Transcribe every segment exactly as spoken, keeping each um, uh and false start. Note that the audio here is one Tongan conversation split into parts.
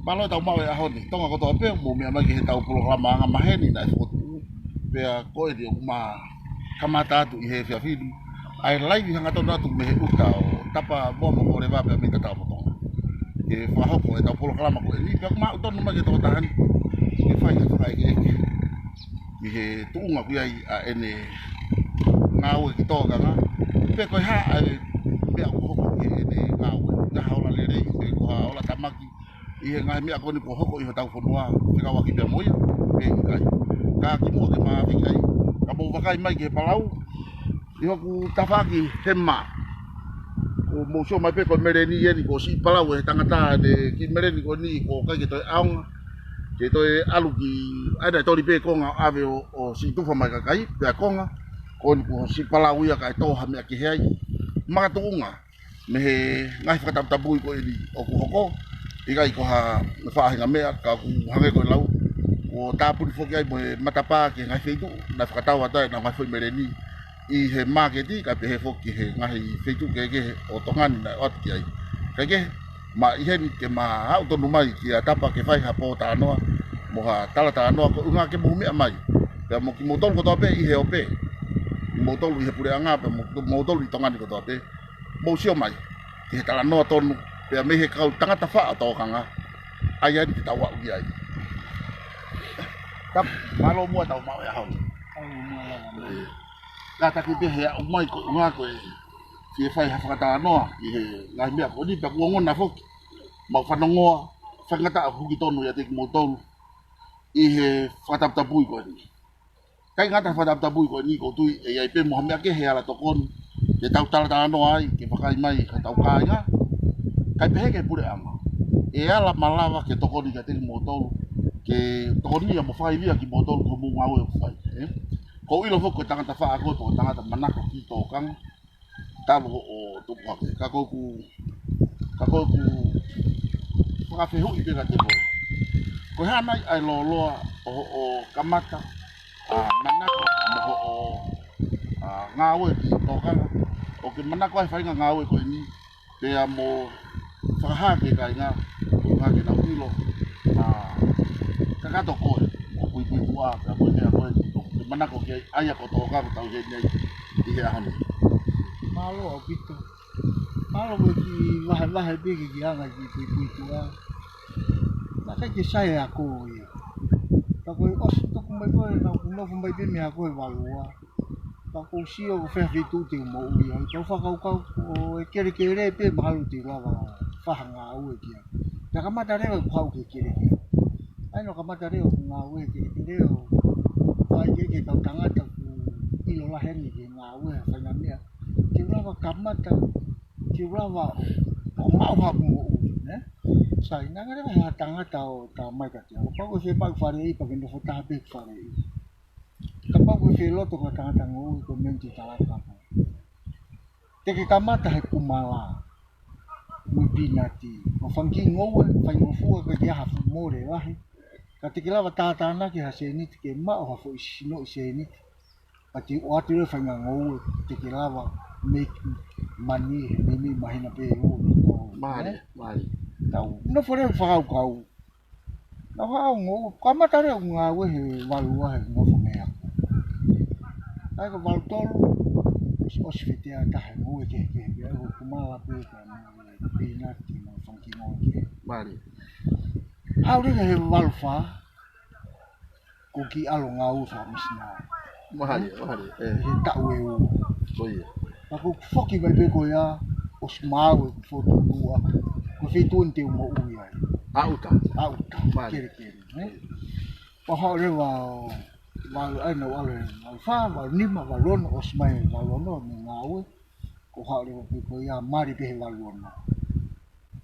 Mālō e tau maʻu e ʻaho ni. Tonga kotoa pē, mou meʻa mai ki heʻetau polokalama anga maheni naʻe fokotuʻu. Pea ko eni ʻoku ma kamata atu ʻi he efiafi ni ʻa e laivi hangatonu atu mei he ʻuta ʻo Tapamoa mo Koleva pea mei Tatao mo Tonga. Ke fakahoko ʻetau polokalama ko eni, pea ʻoku ma ʻalu tonu mai ki he tokotaha ni ke fai ha fakaʻekeʻeke ʻi he tuʻunga ʻoku ʻi ai ʻa ʻene ngāue ki tōkanga. Pe ko e hā ʻa e meʻa ʻoku hoko ki heʻene ngāue. Ko ha ola lelei, pe ko ha ola tāmaki ʻi he ngaahi meʻa ko eni kuo hoko ʻi hotau fonua, fekauʻaki pea mo ia, pe ʻikai. Ka kimuʻa ke ma fiki ai, ka mou vakai mai ki he palau, ʻi hoku tafaʻaki he mā. ʻOku mou sio mai pē ko e meleni eni kuo siʻi palau ʻe he tangata ʻene kiʻi meleni ko eni kuo ʻikai ke toe ʻaonga. Ke toe ʻalu ki ai naʻe toli pē konga ʻave ʻo, ʻo siʻi tufa mai kakai, pea konga. Ko eni kuo siʻi palau ia kae tō ha meʻa kehe ai. Makatuʻunga mei he ngaahi fakataputapui ko eni ʻoku hoko, ʻikai ko ha faʻahinga meʻa ka ʻoku hangē ko e lau, kuo tāpuni foki ai mo e matapā ki he ngaahi feituʻu naʻe fakatau atu ai ʻenau ngaahi foʻi meleni ʻi he māketi, kae pehē foki ki he ngaahi feituʻu kehekehe ʻo Tonga ni naʻe ʻoatu ki ai. Kae kehe, ma ʻi heni ke ma aʻu tonu mai kia Tapa ke fai ha pōtalanoa mo ha talatalanoa ko e ʻuhinga ke mou meʻa mai. Pea mo kimoutolu kotoa pē ʻi he ope, kimoutolu ʻi he puleʻanga, pea mo, moutolu ʻi Tonga ni kotoa pē. Mou sio mai ki he talanoa tonu, pea mei he kau tangata faʻa tōkanga, ʻa ia ni ke tau aʻu ki ai. Tap, mālō muʻa tau maʻu e ʻaho ni. Mālō muʻa lava mai. Kātaki pē he aʻu mai ko e ʻuhinga ko e fie fai ha fakatalanoa ʻi he ngaahi meʻa ko eni, pea kuo ongona foki. Mau fanongoa, faingataʻa huki tonu ʻiate kimoutolu ʻi he fakataputapui ko eni. ʻIkai ngata he fakataputapui ko eni, ʻoku ou tui ʻe ʻi ai pē mo ha meʻa kehe ʻe ala tokoni ke tau talatalanoa ai, ke vakai mai ki hotau kāinga, kae pehē ki he puleʻanga. ʻE ala malava ke tokoni kiate kimoutolu, ke tokoni ia mo fakaivia kimoutolu ki hoʻomou ngāue ʻoku fai, ē? ʻOku ou ʻilo foki ko e tangata faʻa koe, ko e tangata manako ki tōkanga, talu hoʻo tupu hake. Ka ʻoku ou, ka ʻoku ou fakafehuʻi pē kiate koe. Ko e hā nai ʻa e lōloa ʻo hoʻo kamata ʻa e manako mo hoʻo, ʻa, ngāue ki tōkanga, ʻo ke manako ai faʻahinga ngāue ko eni, pea mo fakahā ki he kāinga, ʻuhinga ke nau ʻilo, ʻa, kakato koe, ʻo puipuituʻa, pea mo e meʻa ko eni, ʻo ke manako ki ai, ʻa ia ko tōkanga ʻoku tau ʻi heni ai ʻi he ʻaho ni. Mālō ʻaupito. Mālō ko e kiʻi vahevahe pē ke kiʻi anga ki he puipuituʻa. Naʻe ʻikai ke sai ʻa koe ia. Ka ko e ʻosi tuku mai ko ē, naʻa ku nofo mai pē mei he ako ʻe valua. Ka ʻoku ou sio ko fē ha feituʻu te u moʻui ai. Ka u fakakaukau ko e kelekele pē mahalo te u lava fai ha ngāue ki ai. Pea kamata leva ʻeku haʻu ki he kelekele. ʻA ia naʻa ku kamata leva ʻeku ngāue he kelekele ʻo fai ki he kau tangata ʻoku ʻilo lahi ange ki he ngāue, faʻahinga meʻa. Te u lava kamata, te u lava ʻo maʻu haʻaku moʻui, nē? Sai, naʻe ʻi ai leva ha tangata ʻo talamai kiate au, kapau ko e fie maʻu faleʻi, pea ke nofo taha pē he faleʻi. Kapau ko e fie loto ki ha tangata ngoue, ko e meʻa ni te u tala atu. Te ke kamata he kumala mo e pinati. Ko e fanga kiʻi ngoue, faingofua, ʻikai ke ʻi ai ha fuʻu mole lahi. Ka te ke lava tātānaki ha sēniti ke maʻu ha foʻi sinoʻi sēniti. Pea te u ʻoatu leva e faʻahinga ngoue te ke lava make money he meimei māhina pē ʻe ua. Mālie, mālie. Tau nofo leva ʻo fakakaukau. Naʻa ku haʻu ʻo kamata leva ʻeku ngāue he valua he nofo mei ako. ʻA ia ko e valu tolu, ʻosi, ʻosi fete ʻa e taha e ngoue kehekehe, pea ko e kumala pē ka mo e pinati mo e fanga kiʻi ngoue kehe. Mālie. Haʻu leva he valu fā, ko e kiʻi ʻalu ngāue fakamisinale. Mālie, mālie, ē. He taʻu ʻe ua. Ko ia. Pea ko e foki mai pē ko ia, ʻosi maau ʻeku fokotuʻutuʻu ʻaku. Ko e feituʻu ni te u moʻui ai. ʻA ʻuta. ʻA ʻuta. Mālie. Kelekele, ē. Pea haʻu leva ʻo valu, ʻa ia naʻa ku ʻalu he valu fā, valu nima, valu ono, ʻosi mai valu ono, mei he ngāue. Ko e haʻu leva pē ko ia, mali pē he valu ono.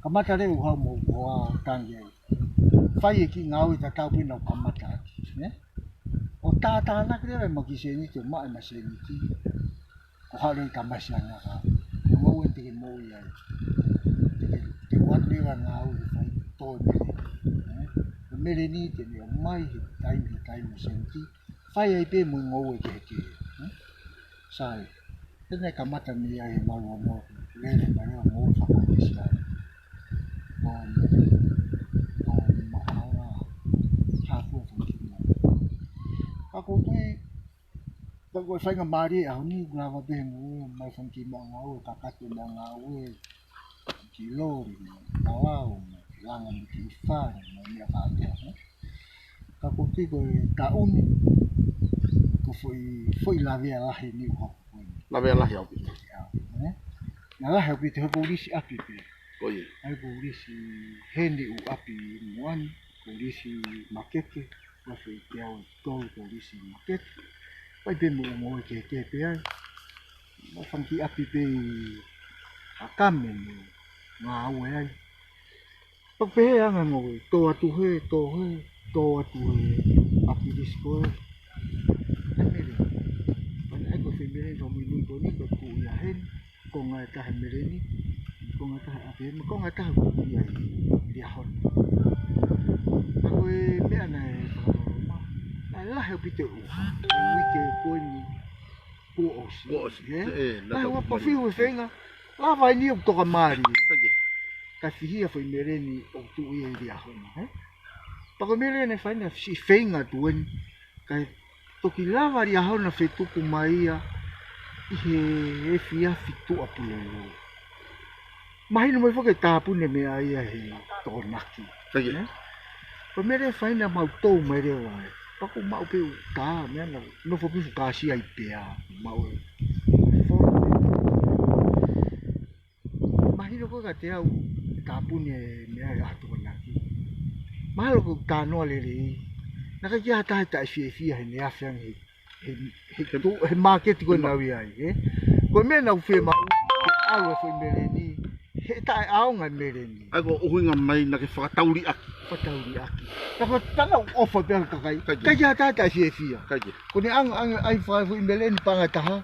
Kamata leva ʻo haʻu mo e hoa ʻo tangi ai. Fai e kiʻi ngāue tatau pē naʻa ku kamata ʻaki, nē? ʻO tātānaki leva ʻema kiʻi sēniti, ʻo maʻu ʻema sēniti. Ko e haʻu leva ʻo tamasiʻi ange ʻa e ngoue te ke moʻui ai. Te ke, te u ʻoatu leva e ngāue ke fai, tō e meleni, nē? Ko e meleni te ne ʻomai he taimi, he taimi e sēniti. Fai ai pē mo e ngoue kehekehe, nē? Sai. Te ne kamata mei ai he valu ono, lele mai ʻo ngoue fakamisinale. Ko e, ko e Ko e faingamālie ʻaho ni, ʻoku lava pē he ngoue, mai fanga kiʻi meʻangāue, kakato meʻangāue, kiʻi loli, mo e talau, mo e langa mo e kiʻi fale, mo e meʻa kātoa, ē. Ka ko e kiʻi ko e taʻu ni, ko e foʻi, foʻi lavea lahi eni ʻoku hoko ko eni. Lavea lahi ʻaupito. ʻIo, ē. Naʻe lahi ʻaupito he ʻoku ou lisi ʻapi pē. Ko ia. ʻA ia ʻoku ou lisi heni ʻū ʻapi muʻa ni, ʻoku ou lisi makete, ʻoku ou fai pē au tolu ʻoku ou lisi makete. Fai pē mo e ngoue kehekehe pē ai. Mo e fanga kiʻi ʻapi pē ʻi ʻAkame mo ngāue ai. Pea pehē ʻa e anga e ngoue, tō atu hē, tō hē, tō atu hē, ʻapi lisi ko ē. ʻAi meleni. Pea ʻai ko e foʻi meleni, foʻi muimui ko eni, ko e tuʻu ia heni, konga ʻe taha meleni, konga ʻe taha ʻapi, mo e konga ʻe taha ko ia ʻi Liahona. Ka ko e meʻa naʻe fakaloloma, naʻe lahi ʻaupito e ʻuha, he uike ko eni kuo ʻosi. Kuo ʻosi, ē? Ē, naʻe lahi ʻaupito ʻuha pea fiu e feinga, lava eni ʻo toka mali. Kae kehe. Kae fihia foʻi meleni ʻoku tuʻu ia ʻi Liahona, ē? Pea ko e meleni naʻe fai naʻe siʻi feinga atu eni. Kae toki lava Liahona fetuku mai ia ʻi he efiafi Tuʻapulelulu. Mahino mai foki e tāpuni e meʻa ia he Tokonaki. Kae kehe. Ē? Ko e meleni naʻe fai naʻa mau tō mai leva ē. Pea ʻoku maʻu pē ʻū tā, meʻa naʻa nofo pē ʻū kāsia ʻi pea. Maʻu e. Mahino ko ē kiate au, tāpuni e meʻa ʻi he Tokonaki. Mahalo ko e talanoa lelei. Naʻe ʻikai ke ʻi ai ha taha ʻe taʻefiefia heʻene afe ange he, he, he, he māketi ko ē naʻa ku ʻi ai, ē? Ko e meʻa naʻa ku fiemaʻu, ke ʻalu e foʻi meleni, he taʻeʻaonga e meleni. ʻA ia ko e ʻuhinga mai naʻa ke fakatauliʻaki. Fakatauliʻaki. Naʻa ku tala ʻofa pē ʻa e kakai. Kae kehe. ʻIkai ke ʻi ai ha taha ʻe taʻefiefia. Kae kehe. Ko ʻene ʻaonga ange ʻa e fai foʻi meleni paʻanga ʻe taha,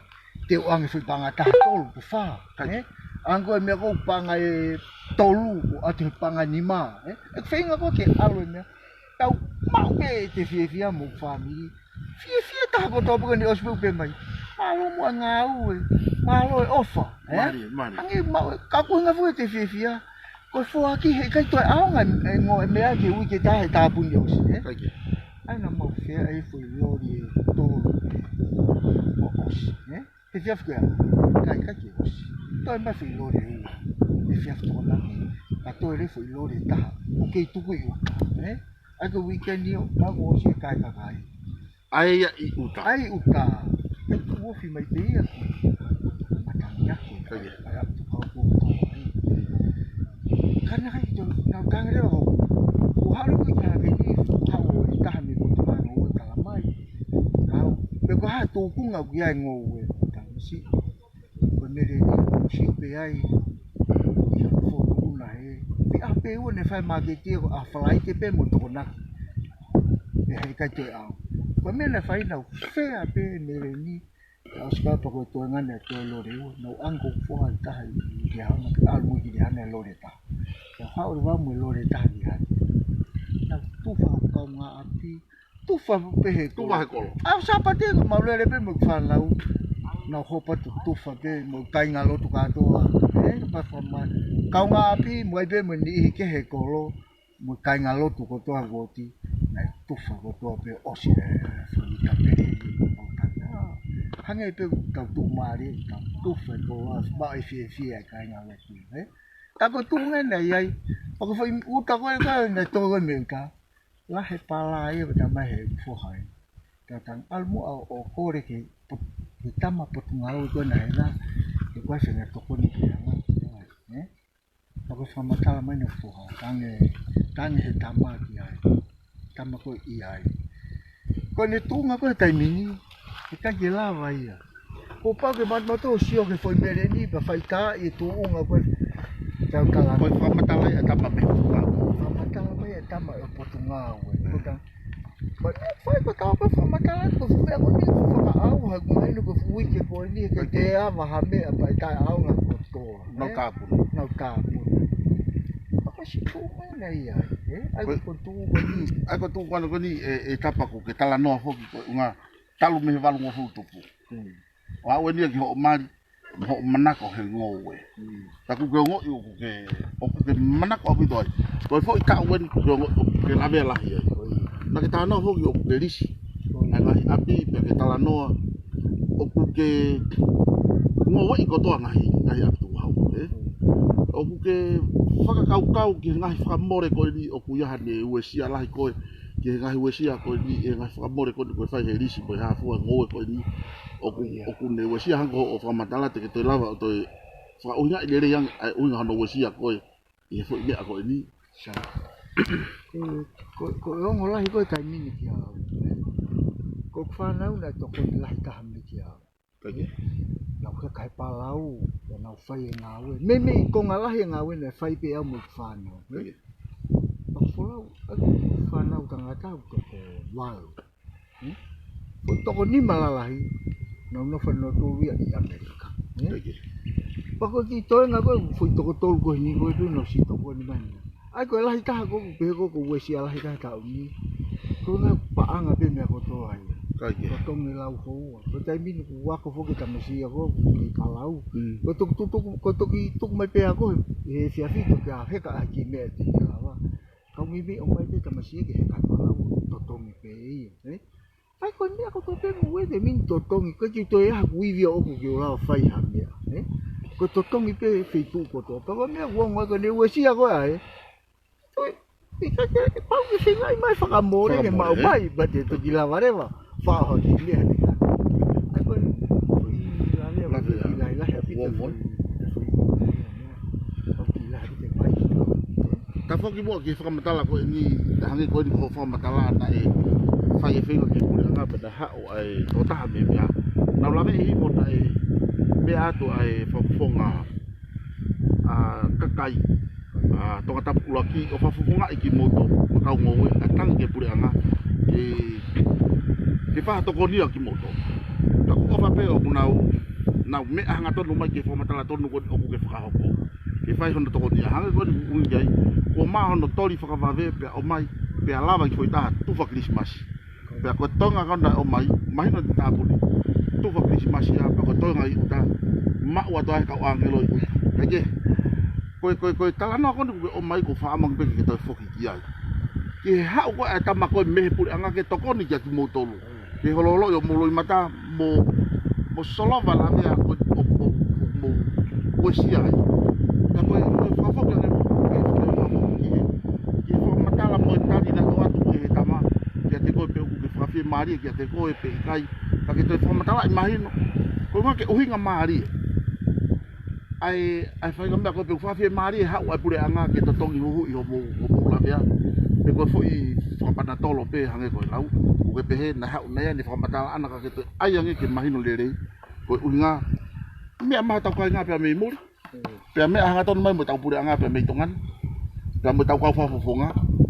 te u ʻoange foʻi paʻanga ʻe taha, tolu pe fā, ē? ʻA ia ko e meʻa ko ē paʻanga ʻe tolu, ʻoatu he paʻanga ʻe nima, ē? ʻE feinga ko ē ke ʻalu e meʻa. Tau maʻu pē ʻete fiefia mo e fāmili. Fiefia taha kotoa pē ko eni ʻosi pē ʻoku pehē mai. Mālō muʻa e ngāue, mālō e ʻofa, ē? Mālie, mālie. Hangē maʻu e, ka ko e ʻuhinga foki ʻete fiefia. Ko e foaki heʻikai toe ʻaonga e ngoue, e meʻa ki he uike ʻe taha he tāpuni ʻosi, ē? Kae kehe. ʻA ia naʻa mau fea e foʻi loli ʻe tolu ʻo ʻosi, ē? He efiafi ko ia, kae ʻikai ke ʻosi. Toe mai foʻi loli ʻe ua. He efiafi Tokonaki, ka toe lele foʻi loli ʻe taha. ʻOku kei tuku ʻi ʻuta, ē? ʻA ia ko e uike ni ʻoku ʻosi e kakai. ʻA ia ʻi ʻuta. ʻA ia ʻi ʻuta. He ʻoku ofi mai pē ia ki Matangiake. Kae kehe. ʻA ia ʻoku tuku au ko ē. Ka naʻe ʻikai ke toe, naʻa ku tangi leva ʻo, ʻo haʻu ki Talaveni, haʻu ʻo ʻi taha mei Motuhano ʻo tala mai. Kau, pe ko e hā e tūkunga ʻoku ʻi ai e ngoue, ʻo tala mai siʻi. Ko e meleni, sio pē ai, ʻi ha fotu na he. Pea pē ua naʻe fai māketi ko ē ʻa Falaite pē mo Tokonaki. Pea heʻikai toe ʻaonga. Ko e meʻa naʻe fai naʻa ku fea pē meleni, ʻa ʻosi ka pea ko e toenga naʻe toe loli ʻe ua, naʻa ku ʻoange ko e foha ʻe taha ʻi Liahona, ʻalu mo e ki Liahona e loli ʻe taha. Pea haʻu leva mo e loli ʻe taha ki Liahona. Naʻa ku tufa hoku kaungāʻapi, tufa pē he kolo. Tufa he kolo. ʻAho Sāpate ko e mau lele pē mo e fānau. Naʻa ku hopo atu tufa pē mo e kāingalotu kātoa. Ē, pea fai mai. Kaungāʻapi, mo ai pē mo e niʻihi kehe he kolo. Mo e kāingalotu kotoa he uooti, naʻe tufa kotoa pē ʻosi e foʻi tapele ʻi ʻo tana. Hangē pē ʻoku tau tuʻumālie, tau tufa e kolo, maʻu e fiefia e kāingalotu, ē? Ka ko e tuʻunga naʻe ʻi ai, ʻa ko e foʻi uta ko ē, ko ē naʻe tō ko ē mei uta. Lahi e pala ia ko e tama he foha ē. Ka tau ʻalu muʻa ʻo kole ki he pot-, ki he tama Potungāue ko ē naʻe hela, he ko e fenga tokoni ki he anga, ē? Ka ko e fakamatala mai ʻene foha, tangi, tangi he tama ki ai. Tama ko ē ʻi ai. Ko ʻene tuʻunga ko ē he taimi ni, ʻikai ke lava ia. Kuo pau ke mautolu sio ki he foʻi meleni, pea fai tā e tuʻunga ko ē. Tau tala. Ko e fakamatala ia e tama mei Potungāue. Fakamatala mai e tama ʻo Potungāue. Ko e tama Ko e fai ko e tau ko e fakamatala ko e fuʻu meʻa ko eni ko e fakaʻau ha kumainu ko e fuʻu uike ko eni ke te ava ha meʻa pea ʻe taʻeʻaonga kotoa, ē? Nau tāpuni. Nau tāpuni. Pea ko e siʻi tuʻunga naʻe ʻi ai, ē? ʻA ia ko e tuʻunga ko eni. ʻA ia ko e tuʻunga ko eni ʻe, ʻe Tapa ko e ke talanoa foki ko e ʻuhinga talu mei he valungofulu tupu. Hmm. ʻO aʻu eni ia ki hoʻo mali, mo hoʻo manako he ngoue. Mm. Ka ʻoku ke ongoʻi ʻoku ke, ʻoku ke manako ʻaupito ai. Ko e foʻi taʻu eni ʻoku ke ongoʻi ʻoku ke lavea lahi ai. Naʻa ke talanoa foki ʻoku ke lisi. Mm. ʻA e ngaahi ʻapi pea ke talanoa. ʻoku ke ngāueʻi kotoa ngaahi, ngaahi ʻapi tukuhau, ē? ʻOku ke fakakaukau ki he ngaahi fakamole ko eni ʻoku ʻi ai haʻane uesia lahi ko ē, ki he ngaahi uesia ko eni, ʻi he ngaahi fakamole ko eni ʻoku ke fai he lisi mo e hā fua ngoue ko eni, ʻoku, ʻoku ne uesia hangē ko hoʻo fakamatala te ke toe lava ʻo toe fakaʻuhingaʻi lelei ange ʻa e ʻuhinga hono uesia ko ē ʻi he foʻi meʻa ko eni. Sa. Ko, ko, ko e ongo lahi ko e taimi ni kia au. Ko e fānau naʻe tokoni lahi taha mai kia au. Nau heka he palau, ʻo nau fai e ngāue. Meimei konga lahi e ngāue naʻe fai pē au mo e fānau. Pea folau, ʻa e fānau tangata ʻoku toko valu. Hmm? Foʻi toko nima lalahi, nau nofo ʻa nautolu ia ʻi ʻAmelika. Hmm? Pea ko e kiʻi toenga ko e foʻi toko tolu ko eni ko e pē nau siʻi tokoni mai. ʻA ia ko e lahi taha ko ē, pehē ko ē ko e uesia lahi taha taʻu ni. Ko e ngaahi paʻanga pē meʻa kotoa ia. Totongi lau houa. Ko e taimi ni kuo ako foki e tamasiʻi ia ko ē, ki palau. Hmm. Ko e toki tuku, ko e toki tuku mai pē ia ko ē, he efiafi toki ʻā heka ʻa e kiʻi meʻa te ke lava. Kau meimei ʻomai pē tamasiʻi ke heka palau, totongi pē ia, ē? ʻA ia ko e meʻa kotoa pē mo e te mini totongi, ko e kiʻi toe ʻaho kuo ivi ʻoku ke lava fai ha meʻa, ē? Ko e totongi pē feituʻu kotoa. Pea ko e meʻa kuo ongo ko eni uesia ko ē, ē? Toe, ʻikai ke, pau ke feingaʻi mai fakamole ke maʻu mai, pea te toki lava leva. Faʻo ha kiʻi meʻa te ka. ʻA ia ko e, ko e lahi lahi ʻaupito. Ka foki muʻa ki he fakamatala ko eni, naʻe hangē ko eni ko hoʻo fakamatala naʻe fai e feinga ki he puleʻanga pea naʻe haʻu ʻa e tokotaha mei meʻa. Naʻa ku lave hifo naʻe meʻa atu ʻa e fakafofonga ʻa e kakai ʻa Tongatapu ʻuluaki ʻo fakafofongaʻi kimoutolu, ʻa e kau ngoue, ʻa e tangi ki he puleʻanga, ke, ke fakatokoniʻi kimoutolu. Ka ʻoku ʻofa pē ʻoku nau, nau meʻa hangatonu mai ki he fakamatala tonu ko eni ʻoku ke fakahoko. Ke fai hono tokoni ia hangē ko eni ʻuhinga ai, kuo mā hono toli fakavave pea ʻomai, pea lava ki he foʻi taha tufa Kilisimasi. Pea ko e toenga kau naʻe ʻomai, mahino ʻe he tāpuni. Tufa Kilisimasi ia, pea ko e toenga ʻi ʻuta, maʻu atu ai e kau ʻāngelo ʻi ʻuta. Kae kehe, ko e, ko e, ko e talanoa ko eni ʻoku ke ʻomai ʻoku ou faʻa ʻamanaki pē ke ke toe foki ki ai. Ki he haʻu ko ē ʻa e tama ko ē mei he puleʻanga ke tokoni kia kimoutolu. Ke holoholoʻi homou loʻimata mo, mo solova lavea ko ē ʻoku mou, ʻoku mou uesia ai. Ka ko e, ko e fakafoki ange, ko e, ko e fakafoki ki he, ki he fakamatala mo e tali naʻe ʻoatu ki he tama, kiate koe pe ʻoku ke fakafiemālie kiate koe pe ʻikai. Ka ke toe fakamatalaʻi mahino. Ko e ʻuhinga ke ʻuhinga mālie. ʻA e, ʻa e faʻahinga meʻa ko ē pe ʻoku fakafiemālie haʻu ʻa e puleʻanga ke totongi huhuʻi homou, homou lavea. Pe ko e foʻi fakapanatolo pē hangē ko e lau. ʻOku ke pehē naʻe haʻu naʻe ʻi ai ʻene fakamatala ʻana ka ke toe ʻai ange ke mahino lelei. Ko e ʻuhinga, meʻa mai ʻetau kāinga pea mei muli. Pea meʻa hangatonu mai mo ʻetau puleʻanga pea mei Tonga ni. Pea mo ʻetau kau fakafofonga.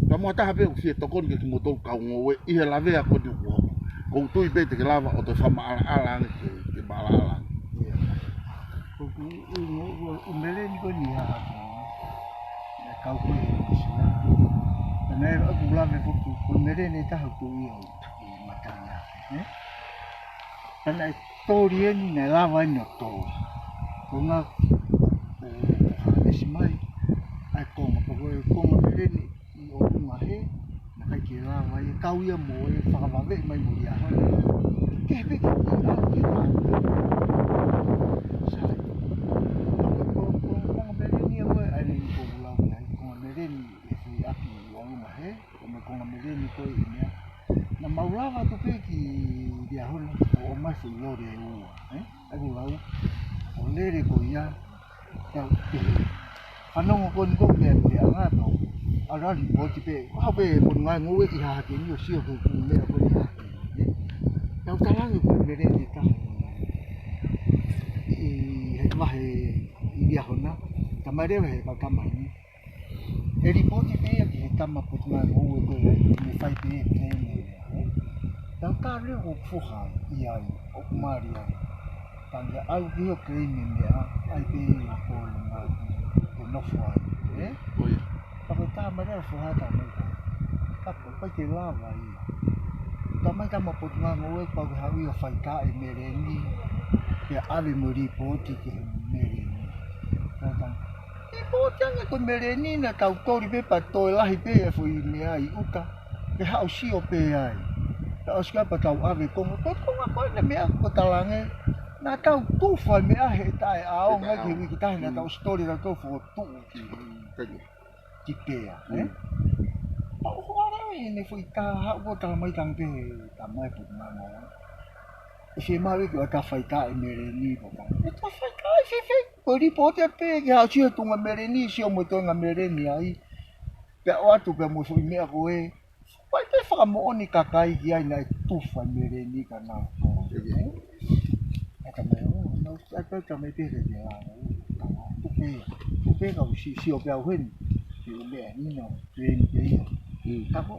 Pea mo ha taha pē ʻoku fie tokoni kia kimoutolu kau ngoue ʻi he lavea ko eni ʻoku hoko. ʻOku ou tui pē te ke lava ʻo toe fakamaʻalaʻala ange ke, ke maʻalaʻala ange. Ko e ʻū, ʻū, ʻū, ʻū meleni ko eni ha hake. Naʻe kau ko ē he Uēsiliana. Pea naʻe ʻoku lave ko e ʻū meleni ʻe taha ʻoku ʻi ai ʻi Mataiake, ē? Pea naʻe toli eni, naʻe lava eni ʻo toli. Ko e ngaahi, ē, ʻesi mai ʻa e konga, pea ko e konga meleni ʻi ʻolunga hē, naʻe ʻikai ke lava ia, kau ia mo e fakavaveʻi mai mo Liahona. Kehe pē ke kiʻi ʻalu ke pau. Sai. Ko e konga, konga, konga meleni ia ko ē, ʻa eni ʻoku ou lau ki ai, konga meleni ʻi he foʻi ʻapi ʻi ʻolunga hē, ko e meʻa konga meleni ko ē ʻi meʻa. Naʻa mau lava atu pē ki Liahona, ʻo ʻomai foʻi lole ʻe ua, ē? ʻA ia ʻoku lau, ʻo lele ko ia, tau pehē. Fanongo ko eni ko e meʻa, meʻa ngā tau. ʻAlu ʻo lipooti pē, ʻaho pē Potungāue Ngoue ʻi Hahake ni ʻo sio ki he ʻū meʻa ko eni ʻi Hahake ni, ē? Tau talaange ko e meleni ʻe taha ʻi he vahe ʻi Liahona, tamai leva he kau tama ni. ʻE lipooti pē ia ki he tama Potungāue Ngoue ko ē, ʻe fai pē ia ki he meʻa, ē? Tau tā leo ʻoku foha ʻi ai, ʻoku mali ai. Tangi au ki ho claim e meʻa, ʻai pē ia ko e ngā, ko e nofo ai, ē? Ko ia. Pea ko e tā mai leva foha tā mai ko ē. Ka ko e ʻikai ke lava ia. Tā mai tama Potungāue Ngoue pau ke haʻu ia ʻo fai tā e meleni, pea ʻave mo e lipooti ki he meleni. Ka tā Lipooti ange ko e meleni naʻa tau toli pē pea toe lahi pē e foʻi meʻa ʻi ʻuta. Ke haʻu sio pē ai. Taʻu ʻosi ka pea tau ʻave konga, ko e konga ko ē ʻene meʻa ko e talange. Naʻa tau tufa meʻa he taʻeʻaonga ki he uike taha naʻa tau ʻosi toli ʻetau fokotuʻu ki, ki Pea, ē? Pea ʻoku ʻalu ʻene foʻi taha ʻo talamai tangi pē tamai put mana. ʻE fiemaʻu ke ʻoua te ta faitā e meleni pea ta. ʻE ta faitā e fefei. Ko e lipooti pē ke haʻu ʻo sio tuʻunga meleni, sio mo e toenga meleni ai. Pea ʻoatu pē mo e foʻi meʻa ko ē. Pea ʻi ai pē fakamoʻoni kakai ki ai naʻe tufa meleni ka nau ko. ʻE ka mai, ʻo, nau, ʻai pē ka mai pē ke te la. Tupe, tupe ka u si, sio pē au heni. Ke u meʻa ni nau, ke ni ke ia. Ka ko,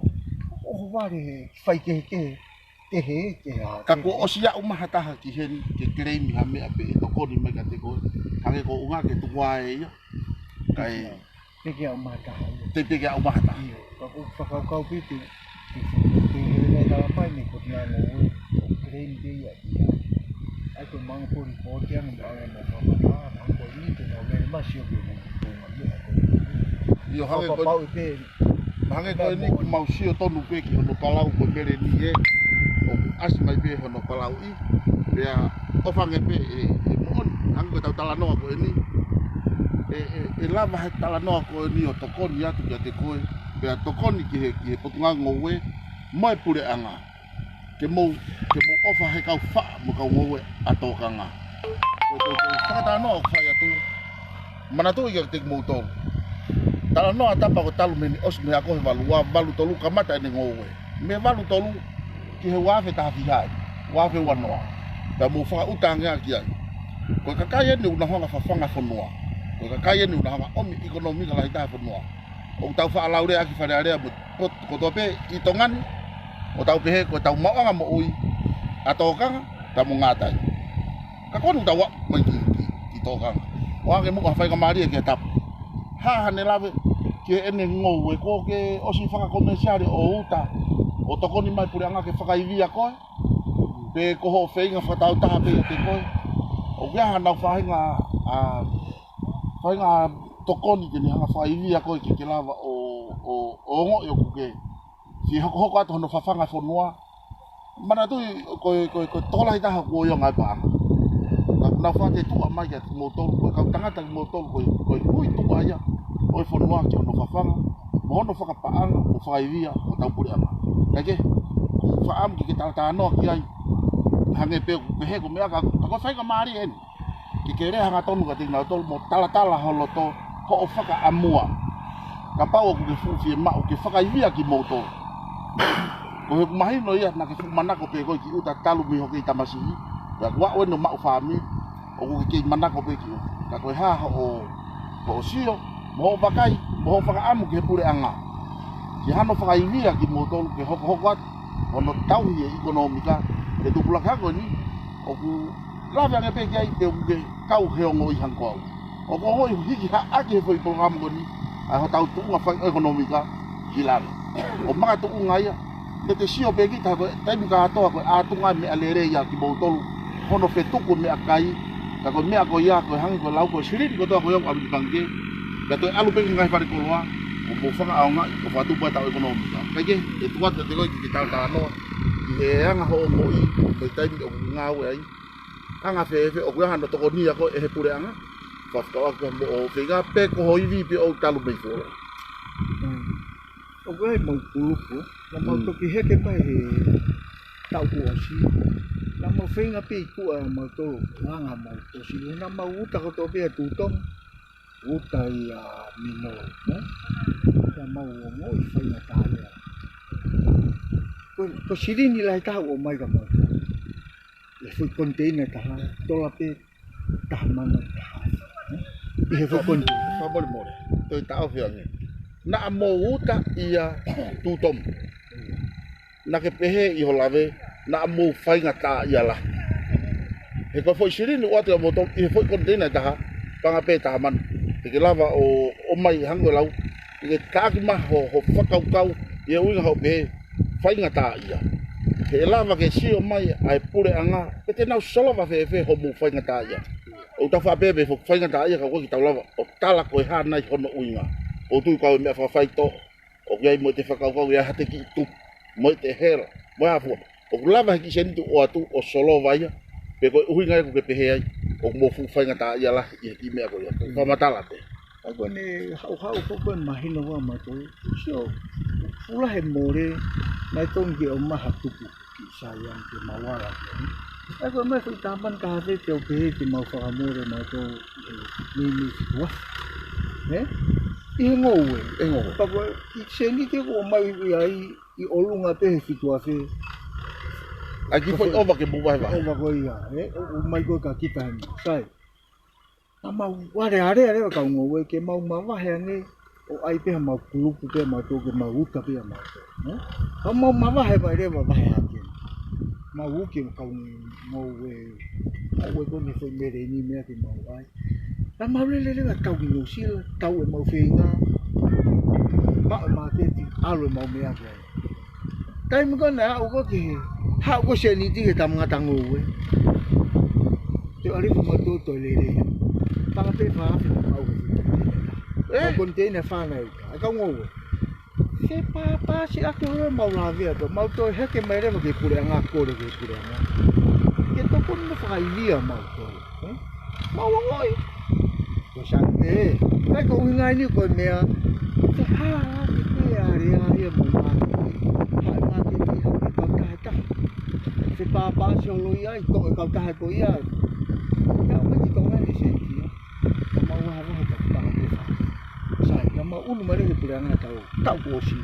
ʻoho vale he fai kehekehe, kehe, kehe, Ka kuo ʻosi aʻu mai ha taha ki heni, ke claim ha meʻa pē, ʻe tokoni mai kiate koe. Hangē ko e ʻuhinga ke tuku ai ia. Kae Te ke au mata. Te te ke au mata. ʻIo, ka ko e fakakaukau pē te, te, te, te hele nei tala mai nei ko te nano ue, ʻo claim pē ia ia. ʻAi ko e manga pori ko te anga mo anga mo ka mata, manga ko ni te tau lele masi ʻo ke mo, ko ma mo ko. ʻIo, hangē ko Pau pē. Hangē ko eni, mau sio tonu pē ki hono palau ko e meleni ē, ʻoku ʻasi mai pē hono palau ʻi, pea ʻofa ange pē ʻe, ʻe moʻoni, hangē ko ʻetau talanoa ko eni, ʻe, ʻe, ʻe lava he talanoa ko eni ʻo tokoni atu kiate koe, pea tokoni ki he, ki he Potungāue Ngoue, mo e puleʻanga, ke mou, ke mou ʻofa he kau faʻa mo e kau ngoue ʻa tōkanga. Ko e, ko e, ko e fakatalanoa ʻoku fai atu, manatuʻi kiate kimoutolu. Talanoa Tapa ko e talu mei he ʻosi mei he ako he valu ua, valu tolu kamata ʻene ngoue. Mei he valu tolu ki he ua afe taha fiha, ua afe ua noa. Pea mou fakaʻuta ange ki ai. Ko e kakai eni ʻoku nau hanga ʻo fafanga fonua. Ko e kakai eni ʻoku nau hanga ʻo ʻomi ʻekonōmika lahi taha e fonua. ʻOku tau faʻa lau lea ʻaki Fale Alea mo e potu kotoa pē ʻi Tonga ni, ʻo tau pehē ko ʻetau maʻuʻanga moʻui ʻa tōkanga, pea mo ngātai. Ka ko eni ʻoku tau aʻu mai ki, ki, ki tōkanga. ʻOange muʻa ha faingamālie kia Tapa. Hā haʻane lave ki heʻene ngoue, kuo ke ʻosi fakakomesiale ʻo uta, ʻo tokoni mai puleʻanga ke fakaivia koe, pe ko hoʻo feinga fakataautaha pē ʻiate koe. ʻOku ʻi ai haʻanau faʻahinga, ʻa, faʻahinga tokoni ke ne hanga ʻo fakaivia koe ke ke lava ʻo, ʻo, ʻo ongoʻi ʻoku ke fie hokohoko atu hono fafanga fonua. Manatuʻi ko e, ko e, ko e tokolahi taha kuo ʻi ai e ngaahi paʻanga. Ka ʻoku nau fakatetuʻa mai kiate kimoutolu, ko e kau tangata kimoutolu, ko e, ko e hui tuʻa ia ʻo e fonua ki hono fafanga, mo hono fakapaʻanga, mo fakaivia ʻo hotau puleʻanga. Kae kehe, ʻoku ou fakaʻamu ke ke talatalanoa ki ai, hangē pē ʻoku pehē ko e meʻa ka, ka ko e faingamālie eni. Ke ke lea hangatonu kiate kinautolu mo talatala ho loto, hoʻo fakaʻamua. Kapau ʻoku ke fuʻu fiemaʻu ke fakaivia kimoutolu. Ko e mahino ia naʻa ke fuʻu manako pē koe ki ʻuta talu mei hoʻo kei tamasiʻi. Pea kuo aʻu eni ʻo maʻu fāmili, ʻoku ke kei manako pē ki ʻuta. Ka ko e hā hoʻo, hoʻo sio, mo hoʻo vakai, mo hoʻo fakaʻamu ki he puleʻanga. Ke hano fakaivia kimoutolu ke hokohoko atu hono tauhi e ʻekonōmika, ke tupulaki hake ko eni, ʻoku lave ange pē ki ai pe ʻoku ke kau he ongoʻi hangē ko au. ʻOku ongoʻi hiki haʻaki he foʻi polokalama ko eni, ʻa hotau tuʻunga fai ʻekonōmika ki lalo. ʻO makatuʻunga ia, te te sio pē kita ko e taimi kātoa ko e ʻātunga meʻa lelei ia kimoutolu, hono fetuku meʻakai, ka ko e meʻa ko ia ko e hangē ko e lau ko e silini kotoa ko ia ʻoku ʻalu ki pangikē, pea toe ʻalu pē ki he ngaahi fale koloa, ʻo mou fakaʻaongaʻi, ʻo fakatupu ai ʻetau ʻekonōmika. Kae kehe, ʻe tuku atu kiate koe ke ke talatalanoa, ʻi he anga hoʻo ongoʻi, ko e taimi ʻoku ngāue ai, anga fēfē ʻoku ʻi ai hano tokoni ʻa koe ʻe he puleʻanga, fakafekau atu mo hoʻo feinga pe ko ho ivi pē ʻoku talu mei fuoloa. ʻOku ʻi ai mau kulupu, naʻa mau toki heke mai he taʻu kuo ʻosi. Naʻa mau feinga pē ʻi tuʻa ʻa mautolu, langa mau tosi. Naʻa mau uta kotoa pē ʻa Tūtonga, uta ia Mino, ē? Naʻa mau ongoʻi faingataʻa ia. Ko, ko e silini lahi taha ʻoku ʻomai kia mautolu. ʻI he foʻi koniteina ʻe taha, tola pē taha mano taha. ʻI he foʻi koniteina. Fakamolemole, toe taʻofi ange. Naʻa mou uta ia Tūtonga. Naʻa ke pehē ʻi ho lave, naʻa mou faingataʻaʻia lahi. He ko e foʻi silini ʻoku ʻoatu kia moutolu, ʻi he foʻi koniteina ʻe taha, paʻanga pē taha mano. Te ke lava ʻo, ʻomai hangē ko e lau, te ke taʻaki mai ho, ho fakakaukau, ʻi he ʻuhinga hoʻo pehē, faingataʻaʻia. He ʻe lava ke sio mai ʻa e puleʻanga, pe te nau solova fēfē hoʻomou faingataʻaʻia. ʻOku tau faʻa pehē pē foʻi faingataʻaʻia ka ʻoku ʻikai ke tau lava ʻo tala ko e hā nai hono ʻuhinga. ʻOku ou tui ko e meʻa fakafaitoʻo, ʻoku ʻi ai mo ʻete fakakaukau ʻi ai haʻate kiʻi tupu, mo ʻete hela, mo e hā fua. ʻOku lava he kiʻi sēniti ʻoatu ʻo solova ia, pe ko e ʻuhinga ia ʻoku ke pehē ai ʻoku mou fuʻu faingataʻaʻia lahi ʻi he kiʻi meʻa ko ia. Ko e fakamatala pē. ʻA ko eni haʻuhaʻu ko e mahino ua matou. Sio, fuʻu lahi e mole, naʻe tonu ke ʻomai ha tupu kiʻi saiani ke mau ala ki ai. ʻA ko e meʻa foʻi tāmani ka hake te u pehē te mau fakamole matou ʻi he nini fitu afe. Ē? ʻI he ngoue. ʻI he ngoue. Pea ko e kiʻi sēniti ko ʻomai ʻi ai ʻi ʻolunga pē he fitu afe. ʻAi kiʻi foʻi ʻova ke mou vahevahe. ʻOva ko ia, ē? ʻO, ʻomai ko e ka kita heni. Sai. Ka mau vale are are kau ngoue ke mau mavahe ange ʻo ʻai pē ha mau kulupu pē matou ke mau uta pē matou. Ē? Ka mau mavahe vai leva vahe hake. Mau uke kau ngoue. Kau e ko ne foʻi meleni meʻa ke mau ʻai. Ka mau lele leva tau ki New Zealand, tau e mau feinga. Maʻu e māketi, ʻalu e mau meʻa ke ai. Taimi ko ena aʻu ko ki he, haʻu ko sēniti ke tamangata ngoue. Te u ʻalu ʻo matou toe lele. Panga pē fā afe mau ke. Ē? Ko e koniteina fānau. ʻA kau ngoue. Se pāpā si ake holo mau lavea to. Mau toe heke mai leva ke puleʻanga kole ke puleʻanga. Ke tokoni mo fakaivia mau toe. Ē? Mau ongoʻi. Ko Sante, kai ko ʻuhinga eni ko e meʻa, te hā ake ke are ai e mo māketi. Haʻu māketi, haʻu e kautaha taha. Te pāpā si olo ia, ʻi toʻo e kautaha ko ia. Ka ʻoku ʻikai ke toʻo mai e sēniti ia. Ka mau vahevahe ka panga pē fā. Sai, ka mau ʻunu mai leva ki he puleʻanga tau, tau kuo ʻosi.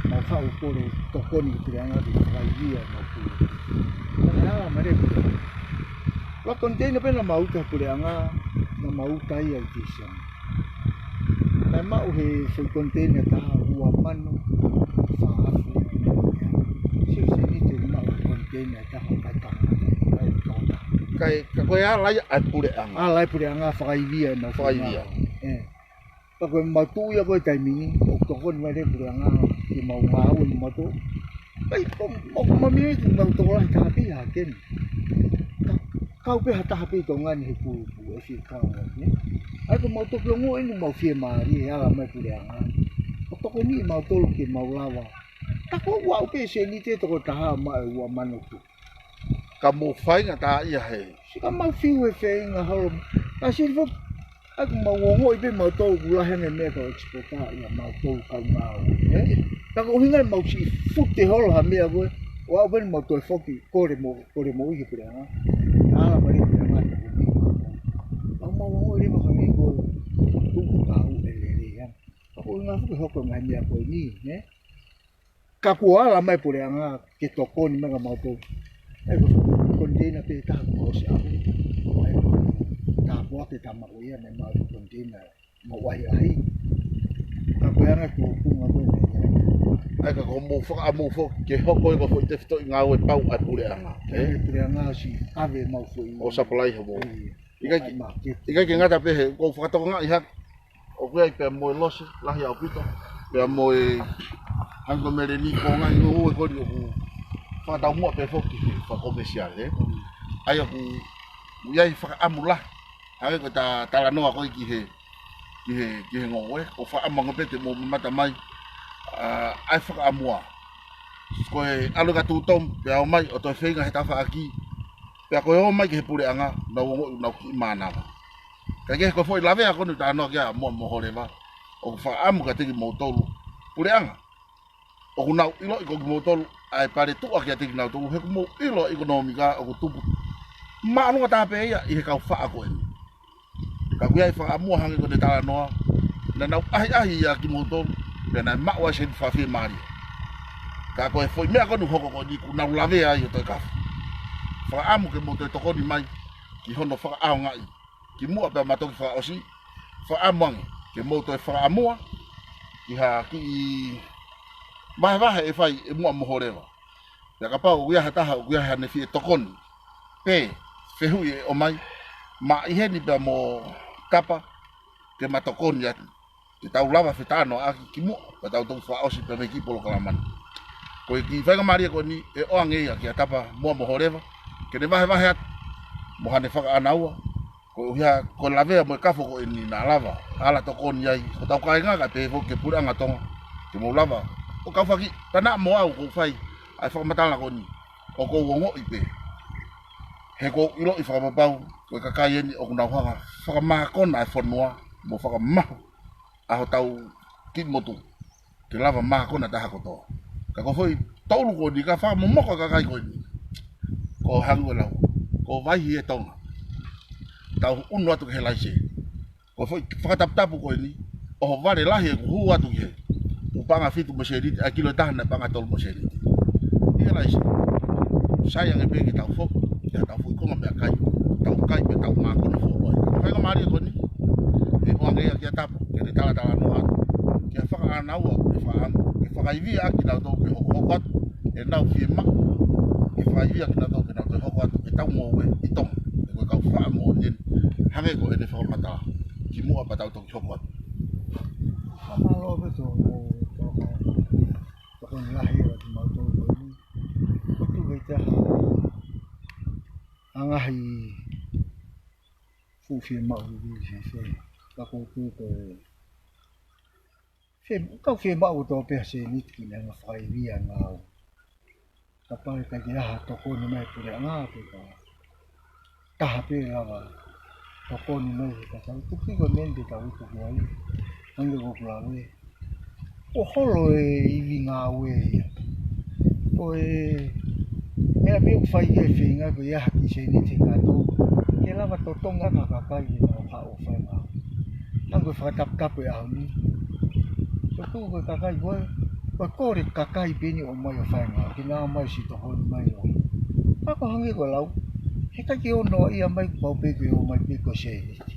Mau haʻu kole tokoni ki he puleʻanga ke fakaivia mau pule. Ka naʻe ala mai leva ki he puleʻanga. Ko e koniteina pē naʻa mau uta he puleʻanga, naʻa mau uta ia ʻi Tīsema. Naʻe maʻu he foʻi koniteina ʻe taha ua mano fā afe. Sio sēniti ʻoku maʻu he koniteina ʻe taha kai tangata, kai tangata. Kai, ka ko e ala ia ʻa e puleʻanga. Ala ʻa e puleʻanga fakaivia ʻenau fakaivia. Ē. Ka ko e mau tuʻu ia ko e taimi ni, ʻoku tokoni mai leva e puleʻanga ke mau ngāue mo matou. Kai, ko, ʻoku mami ʻi he mau tokolahi taha pē ia hake ni. Ka, kau pē ha taha pē ʻi Tonga ni he kulupu, ʻe fie kau ai, ē. ʻAi ko mau toki ongoʻi eni mau fiemālie he ala mai puleʻanga. ʻO tokoniʻi mautolu ke mau lava. Ka ko ʻoku aʻu pē sēniti ʻe toko taha maʻu e ua mano tupu. Ka mou faingataʻaʻia he. Sio ka mau fiu he feinga holo. Ka sio foki, ʻa ko mau ongoʻi pē mautolu ʻoku lahi ange meʻa ka ʻoku ekisipota ia mautolu kau ngāue, ē? Ka ko e ʻuhinga ia mau siʻi fute holo ha meʻa ko ē, ʻo aʻu pē eni mau toe foki, kole mo, kole moʻui ki he puleʻanga. Ala mai leva e puleʻanga ke piki mautolu. Ka mau ongoʻi leva ka ngai ko e tuku tau e lele ia. Ka ko e ʻuhinga foki hoko e ngaahi meʻa ko eni, ē? Ka kuo ala mai e puleʻanga ke tokoni mai kia mautolu. ʻAi ko e koniteina pē taha kuo ʻosi aʻu. ʻAi ko e tāpuaki ʻa e tama ko ia naʻe maʻu e koniteina mo ʻahiʻahi. Ka ko e anga ko e tuʻunga ko ē naʻe ʻi ai. ʻAi ka ko hoʻomou fakaʻamu foki ke hoko ia ko e foʻi tefitoʻi ngāue pau ʻa e puleʻanga. Ke ē? Ke puleʻanga ʻosi ʻave mau foʻi. ʻO supply homou. ʻIo. ʻIkai ke, ʻikai ke ngata pē he, ʻoku ou fakatokangaʻi hake. ʻOku ʻi ai pea mo e losi, lahi ʻaupito. Pea mo e hangē ko e meleni ko e ngaahi ngoue ko eni ʻoku fakataumuʻa pē foki he fakakomesiale, ē. ʻAi ʻoku, ʻoku ʻi ai fakaʻamu lahi. Hangē ko e ta, talanoa ko ē ki he, ki he, ki he ngoue. ʻOku ou fakaʻamu ange pē te mou mamata mai. ʻA, ʻai fakaʻamua. Ko e ʻalu ka tuʻutomu, pea ō mai, ʻo toe feinga he tafaʻaki. Pea ko e ō mai ki he puleʻanga, nau ongoʻi, nau kiʻi mānava. Ka ke ko e foʻi lavea ko eni talanoa ki ai ʻa Moa mo Holeva. ʻOku fakaʻamu kiate kimoutolu. Puleʻanga. ʻOku nau ʻiloʻi ko kimoutolu, ʻa e paletuʻa kiate kinautolu, he ʻoku mou ʻilo ʻikonōmika, ʻoku tupu. Māʻolunga taha pē ia, ʻi he kau faʻa ko eni. Ka ʻoku ʻi ai fakaʻamua hangē ko ʻene talanoa, naʻa nau ʻahiʻahi ia kimoutolu, pea naʻe maʻu ai sēniti fakafiemālie. Ka ko e foʻi meʻa ko eni ʻoku hoko ko eni ʻoku nau lavea ai ʻo toe kafo. Fakaʻamu ke mou toe tokoni mai, ki hono fakaʻaongaʻi, kimuʻa pea ma toki fakaʻosi, fakaʻamu ange, ke mou toe fakaʻamua, ki ha kiʻi vahevahe ʻe fai ʻe Moa mo Holeva. Pea kapau ʻoku ʻi ai ha taha, ʻoku ʻi ai haʻane fie tokoni. Pe, fehuʻi ʻe ʻomai, ma ʻi heni pea mo Kapa, ke ma tokoni atu. Ke tau lava fetalanoaʻaki kimuʻa, pea tau toki fakaʻosi pea mei he kiʻi polokalama ni. Ko e kiʻi faingamālie ko eni, ʻe ʻoange ia kia Kapa Moa mo Holeva, ke ne vahevahe atu, mo haʻane fakaʻānaua, koeʻuhi ko e lavea mo e kafo ko eni naʻa lava, ala tokoni ai, ko hotau kāinga kae pehē foki ki he puleʻanga Tonga, ke mou lava. ʻO kau faki, tana mo au ʻoku ou fai, ʻa e fakamatala ko eni. ʻOku ou ongoʻi pē, he ʻoku ou ʻiloʻi fakapapau ko e kakai eni ʻoku nau hanga fakamākona e fonua mo fakamahu ʻa hotau kiʻi motu ke lava mākona taha kotoa. Ka ko e foʻi toulu ko eni ka fakamomoko e kakai ko eni, ko e hangē ko e lau, ko e vaihi ʻe Tonga. Tau unu atu ki he laise. Ko e foʻi fakataputapu ko eni, ʻohovale lahi ʻeku hū atu ki hē, ʻoku paʻanga fitu mo e sēniti, ʻa e kilo ʻe taha naʻe paʻanga tolu mo e sēniti. ʻI he laise, sai ange pē ke tau foki, ke tau foki konga meʻakai, tau kai pē tau mākona foʻou ai. Faingamālie ko eni, ʻe ʻoange ia kia Tapu, ke ne talatalanoa atu, ke fakaʻānaua, ke fakaʻamu, ke fakaivia ʻaki kinautolu ke hokohoko atu, ʻenau fiemaʻu, ke fakaivia ʻaki kinautolu ke nau toe hoko atu, ke tau ngoue ʻi Tonga, ʻe ko e kau fakaʻamu ʻo ʻeni, hangē ko ʻene fakamatala, kimuʻa pea tau toki hoko atu. Mālō ʻaupito, ʻo, ʻo, ʻo, ʻo, ʻo, lahi ʻa kimautolu ko eni. Ko tu kei te aha, ʻa e ngaahi fuʻu fiemaʻu ki he, he, he, ka ko tu ko e, fe, kau fiemaʻu kotoa pē ha sēniti ke ne hanga fakaivia ngāue. Kapau ʻe ʻikai ke ʻi ai ha tokoni mai puleʻanga pe ko ha taha pē lava tokoni mai ke tau tuki ko e meʻa ni te tau tuki ai. Hangē ko ʻeku lave, ʻoku holo e ivi ngāue ia. Ko e meʻa pē ʻoku fai ki ai e feinga ko ia ha kiʻi sēniti kātoa ke lava totongi ʻa e kakai ke nau haʻu ʻo fai ngāue. Hangē ko e fakataputapu e ʻaho ni. Ko tu ko e kakai ko ē, ko e kole kakai pē eni ʻo ʻomai ʻo fai ngāue, ke nau ō mai ʻo siʻi tokoni mai ʻo. Ka ko e hangē ko e lau, heʻikai ke ʻonoʻia mai, kuo pau pē ke ō mai pē ko e sēniti.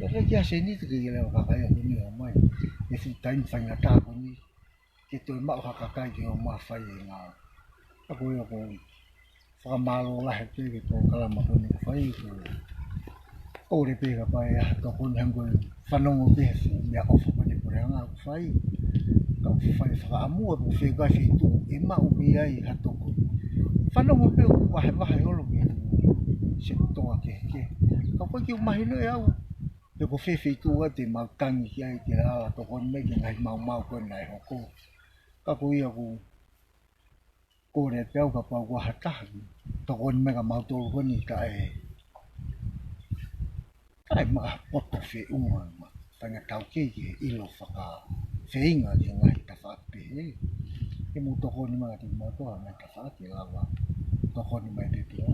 Heʻikai ke ʻi ai ha sēniti ke lava kakai ʻaho ni ʻo ō mai. ʻE fuʻu taimi faingataʻa ko eni ke toe maʻu ha kakai ke ō mai ʻo fai e ngāue. Ka ko ia ko e fakamālō lahi pē ki he polokalama ko eni ʻoku fai, ko e kole pē kapau ʻe ʻi ai ha tokoni, hangē ko e fanongo pē he fuʻu meʻaʻofa ko eni puleʻanga ʻoku fai. Ka ʻoku fai fakaʻamua, ʻoku fekau e feituʻu ʻe maʻu mei ai ha tokoni. Fanongo pē ʻoku vahevahe holo ki he sekitoa kehekehe. Ka ʻoku ʻikai ke u mahinoʻi au pe ko fē feituʻu ʻa ē te mau tangi ki ai ke ala tokoni mai ki he ngaahi maumau ko ē naʻe hoko. Ka ko ia ʻoku kole pē au kapau ʻoku ʻi ai ha taha ke tokoni mai kia mautolu ko eni kae, kae maʻa poto feʻunga ma. Tainga tau kei ke ʻilo fakafeinga ki he ngaahi tafaʻaki pehē. Ke mou tokoni mai kiate kimautolu ha ngaahi tafaʻaki ke lava tokoni mai pē pea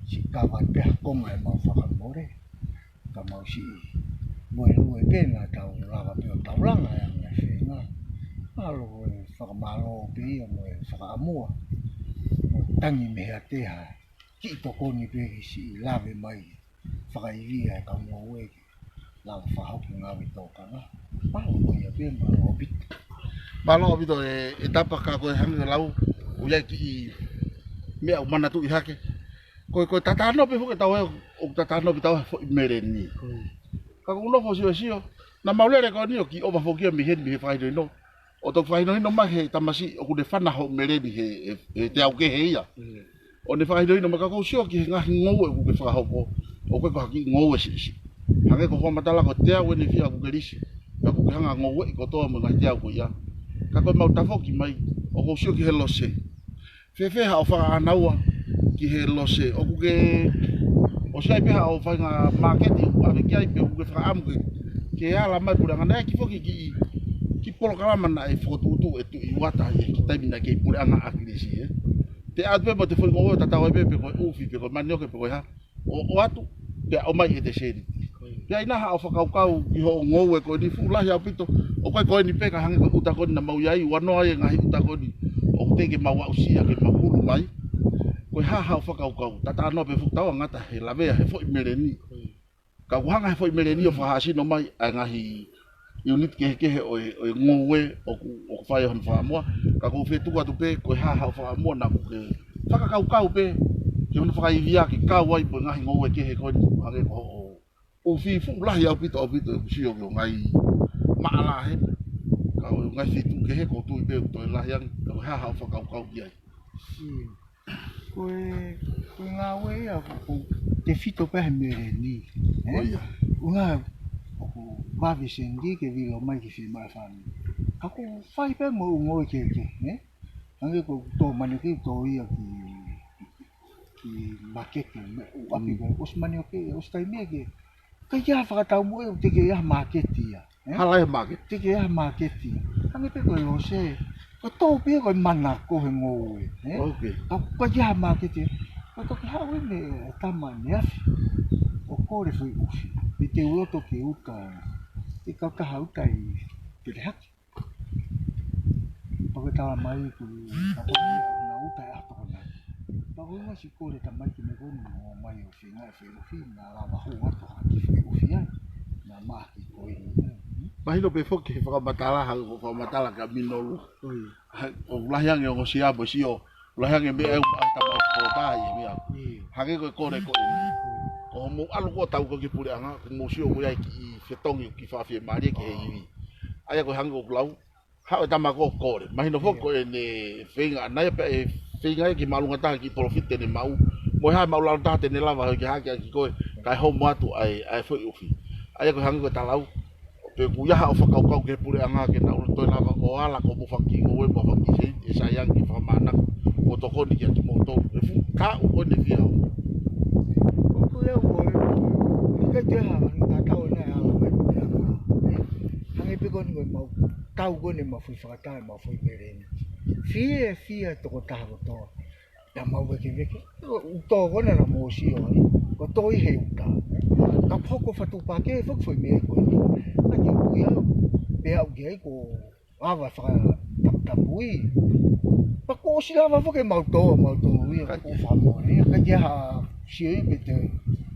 siʻi kava pē ha konga ʻemau fakamole. Ka mau siʻi moelue pē naʻa tau lava pē ʻo taulanga e anga e feinga. Mālō e fakamālō pē ia mo e fakaʻamua. Mo tangi mei he ʻatea ha kiʻi tokoni pē ke siʻi lave mai fakaivia e kau ngoue ke lava fakahoko ngāue tokanga. Mālō ko ia pē, mālō ʻaupito. Mālō ʻaupito e, e Tapa, ka ko e hangē ko e lau, ʻoku ʻi ai e kiʻi meʻa ʻoku ou manatuʻi hake. Ko e, ko e tatano pē foki ʻetau ē, ʻoku tatano pē ʻetau ē he foʻi meleni. Mm. Ka ʻoku ou nofo ʻo siosio, naʻa mau lele ko eni ʻo kiʻi ʻova foki ia mei heni mei he fakahinohino. ʻO toki fakahinohino mai he tamasiʻi ʻoku ne fana hoʻo meleni he, he, he teau kehe ia. Mm. ʻO ne fakahinohino mai ka ʻoku ou sio ki he ngaahi ngoue ʻoku ke fakahoko, ʻoku ʻikai ko ha kiʻi ngoue siʻisiʻi. Hangē ko e fakamatala ko e teau ʻeni ʻe fiha ʻoku ke lisi, pea ʻoku ke hanga ʻo ngoueʻi kotoa mo e ngaahi teau ko ia. Ka ko ʻemau tafoki mai, ʻoku ou sio ki he lose. Fēfē haʻo fakaʻānaua ki he lose? ʻOku ke ʻosi ʻi ai pē haʻo faʻahinga māketi ʻoku ʻave ki ai pe ʻoku ke fakaʻamu ke, ke ala mai puleʻanga? Naʻe ʻi ai e kiʻi foki kiʻi, kiʻi polokalama naʻe fokotuʻutuʻu ʻe Tuʻi Uata ʻi he kiʻi taimi naʻe kei puleʻanga ʻa ʻAkilisi, ē. Te ʻatu pē mo e foʻi ngoue ʻo tatau ai pē pe ko e ʻufi, pe ko e manioke, pe ko e hā, ʻo, ʻoatu, pea ʻomai ʻe te seni. Pea ʻi ai nai haʻo fakakaukau ki hoʻo ngoue ko eni? Fuʻu lahi ʻaupito, ʻoku ʻikai ko eni pē ka hangē ko e ʻuta ko eni naʻa mau ʻi ai, ua noa e ngaahi ʻuta ko eni ʻoku teʻeki ke mau aʻusia ke mau hulu mai. Ko e hā haʻo fakakaukau? Tatano pē fuʻu tau ʻa ngata he lavea he foʻi meleni. Ka ʻoku hanga he foʻi meleni ʻo fakahāsino mai ʻa e ngaahi ʻiuniti kehekehe ʻo e, ʻo e ngoue ʻoku, ʻoku fai ʻe hono fakaʻamua. Ka ʻoku ou fie tuku atu pē, ko e hā haʻo fakaʻamua naʻa ʻoku ke fakakaukau pē ki hono fakaivia ke kau ai mo e ngaahi ngoue kehe ko eni, hangē ko hoʻo ʻufi? Fuʻu lahi ʻaupito, ʻaupito ʻeku sio ki hoʻo ngaahi maʻala heni. Ka ko e ngaahi feituʻu kehe ʻoku ou tui pē ʻoku toe lahi ange, ka ko e hā haʻo fakakaukau ki ai? Mm. Ko e, ko e ngāue ia ʻoku, ʻoku tefito pē he meleni, ē? ʻIo. ʻUhinga ʻoku vave e seni ke vilo mai ke fiemaʻu ʻe he fāmili. Ka ʻoku fai pē mo e ʻū ngoue kehekehe, ē? Hangē ko e tō manioke, tō ia ki ki maketi, me u api ko, ʻosi manioke, ʻosi taimi ke. Ka ia fakataumuʻa, ʻoku teʻeki ai ha maketi ia. Ē? Hala e maketi. Teʻeki ai ha maketi. Hangē pē ko e lose. Ko e tō pē ko e manako he ngoue. Ē? Ok. Ka, ka ia ha maketi. Ka toki haʻu eni e tama ne afi. ʻO kole foʻi ʻufi. Pe te u loto ke uta. Ke kau taha uta ʻi Pelehaki. Pea ko e tala mai ku, ka ko e na uta e ato ko na. Pea ko e ua si kole tamai ki me ko ni mo mai ʻo feinga e foʻi ʻufi, na lava hou atu ha kiʻi foʻi ʻufi ai. Na maʻa ki ko eni. Mahino pē foki he fakamatala, ha ko fakamatala ka minolu. ʻIo. Ha, ʻoku lahi ange ʻo ngosia mo sio. Lahi ange meʻa ʻe ʻumaʻā e tama ʻo tahi e meʻa. ʻIo. Hangē ko e kole ko eni. Ko hoʻomou ʻalu ko ʻo tau ko ki puleʻanga, ko hoʻomou sio ko ia ki fetongi ki fafie malie ki he ivi. ʻA ia ko e hangē ko ʻeku lau, haʻu e tama ko ʻo kole. Mahino foki ko ʻene feinga ʻana ia pea ʻe feinga ia ki māʻolunga taha ki palōfita te ne maʻu. Mo e hā e māʻulalo taha te ne lava hake hake ʻaki koe, kae homo atu ai, ʻa e foʻi ʻufi. ʻA ia ko e hangē ko e talau, pe ʻoku ʻi ai haʻo fakakaukau ki he puleʻanga ke nau toe lava ʻo ala ko mo faki ngoue mo faki sei, ʻe sai ange ke fakamānako, mo tokoni kiate kimoutolu. ʻE fuʻu kaʻu ko ʻene fia. ʻOku ʻi ai ko e, ʻikai te ha, tatau ʻena e ala mai puleʻanga. Ē? Hangē pē ko eni ko e mau, tau ko eni mau foʻi fakataha, mau foʻi meleni. Fie, fie tokotaha kotoa. Ia mau vekeveke, ʻo tō ko ena na mo sio ai, ko tō ʻi he uta. Ka hoko fatu pake, foki foʻi meʻa ko eni. Ka ke ui au, pea au ki ai ko ava fakataputapui. Pea ko ʻosi lava foki mau tō, mau tō ia, ko famo ia. Ka ke ha sio i pe te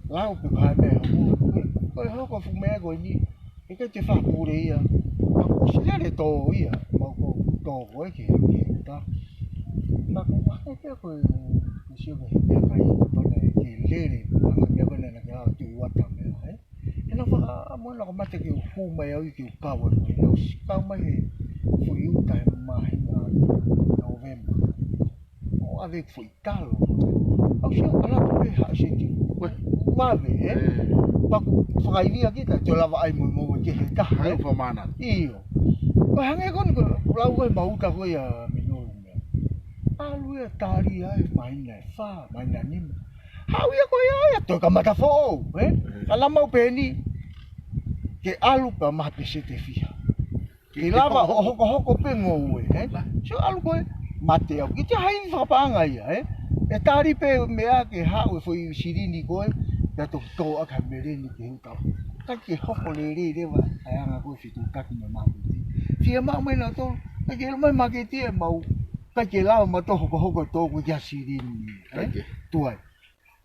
lau pe ka meʻa hoko. Ko e hoko fuʻu meʻa ko eni. ʻIkai te fakapule ia. Ka ko ʻosi lele tō ia. Mau ko tō ko e ke, ke uta. Ka ko mahalo pē ko e, ko e sio ko e meʻakai, pana ke lele, pana meʻa pana na ke lau tui wata meʻa, ē? ʻE na faka, mo na ko mate ke u hū mai au i ke u kau atu, ʻe na ʻosi kau mai he foʻi uta he māhina November. ʻO ʻave foʻi talo. ʻAu sio ala ko e haʻa seti. Ko e vave, ē? Ē. Paku fakaivia kita, te lava ai mo, mo ke he taha, ē? Hai fakamānako. ʻIo. Ko e hangē ko eni ko, lau ko e mau uta ko ia minolu meʻa. ʻAlu ia tali ai, māhina ʻe fā, māhina ʻe nima. Haʻu ia ko ia, ia, toe kamata foʻou, ē? Ē. Ka la mau pē eni, ke ʻalu pea maha peseti ʻe fiha. Ke lava ʻo hokohoko pē ngoue, ē? Sio ʻalu ko e, mate au. Ke te hai fakapaʻanga ia, ē? ʻE tali pē meʻa ke haʻu e foʻi silini ko e, pea toki tō ʻaki ha meleni ke uta. Ka ke hoko lelei leva, ʻa e anga ko e fetuʻutaki mo e maketi. Fie maʻu mai nautolu, ka ke ʻalu mai maketi ʻe mau, ka ke lau ma tō hokohoko tō ko e kia silini, ē? Ka ke. Tuai.